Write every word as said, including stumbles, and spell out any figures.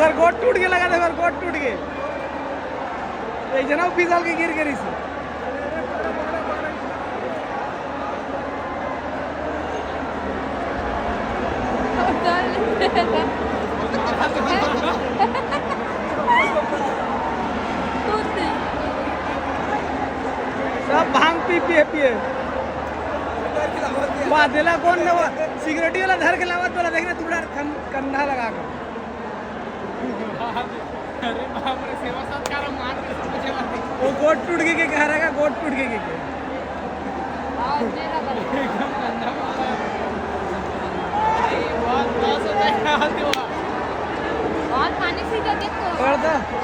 Sir, गोड़ टूट के लगा था, सर, गोड़ टूट के। एक जना फिसल के गिर गे रहिस। सब भांग पी, पिए, पिए। वाह, देला कौन ने वो सिक्योरिटी वाला धर के लावत वाला, देखना, तू डर कन-, कंधा लगा के। अरे बाप रे, सेवा सत्कार मार के सब कुछ है। वो गोड़ टूट के, के कह रहा है, गोड़ टूट के, के, के। एकदम गंदा मामला है। बहुत, बहुत सताया हाल हुआ। बहुत पानी से तो देखो। पड़ता।